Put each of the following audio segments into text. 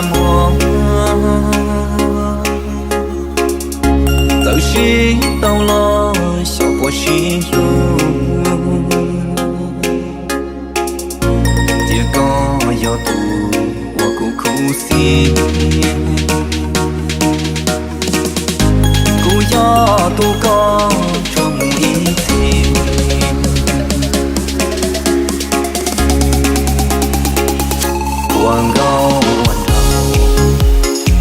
muag, txawm sib tau los xyov puas sib hlub, cia koj yog tus uas kuv khuv xim. Kuv yog tus koj tsuas mus ib txhis, ua nkauj ua nraug,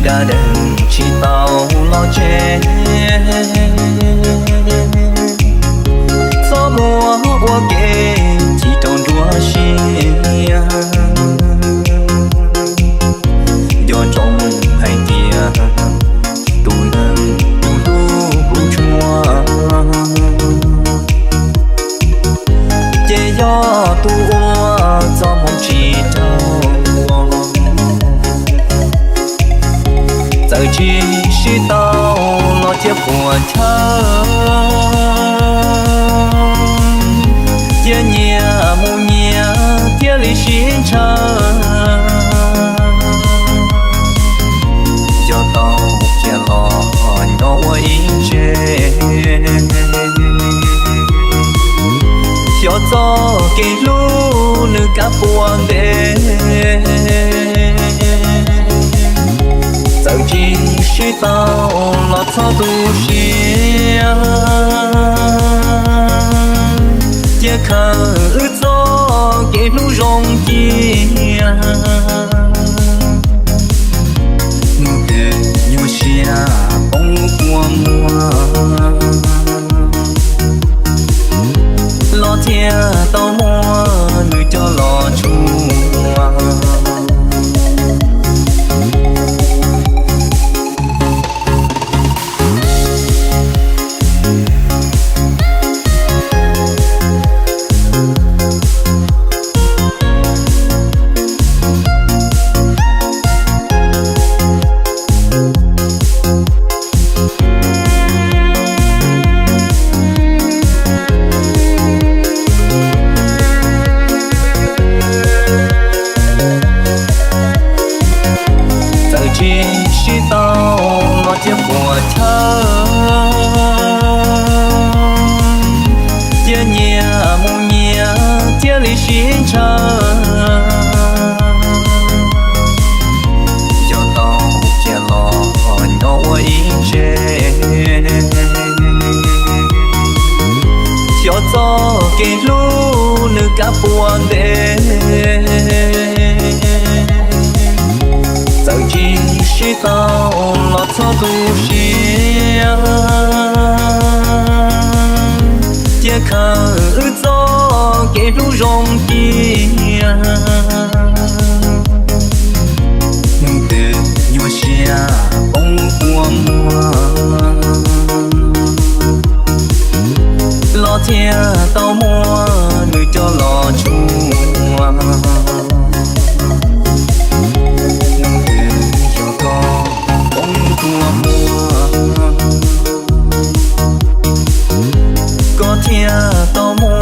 da deeg tsis tau los tsev. Txhob muab ua ke tsis rau nruab siab, nco ntsoov hais tias tus neeg kuv hlub kuv tshua, ces yog tus uas txoj hmoo tsis raug. Txawm tsis sib tau los cia puas chaw, cia nyias mus nyias thiaj li sib ntshaw. Yog tau cia los nyob ua ib tse, xyov txoj kev hlub nws kav puas ntev. Txawm tsis sib tau los txhob tu siab, cia khawm wb txoj kev hlub zoo cia. Hnub twg nyuaj siab poob lub kua muag, los thiaj tau muab nws coj los tshua. Txawm tsis sib tau los cia puas chaw, cia nyias mus nyias thiaj li sib ntshaw. Yog tau cia los nyob ua ib tse, xyov txoj kev hlub nws kav puas ntev. Txawm tsis sib tau los txhob tu siab, cia khawm wb txoj kev hlub zoo cia. Hnub twg nyuaj siab poob lub kua muag, los thiaj tau muab nws coj los tshua. Hnub twg yog koj poob lub kua muag, koj thiaj tau muab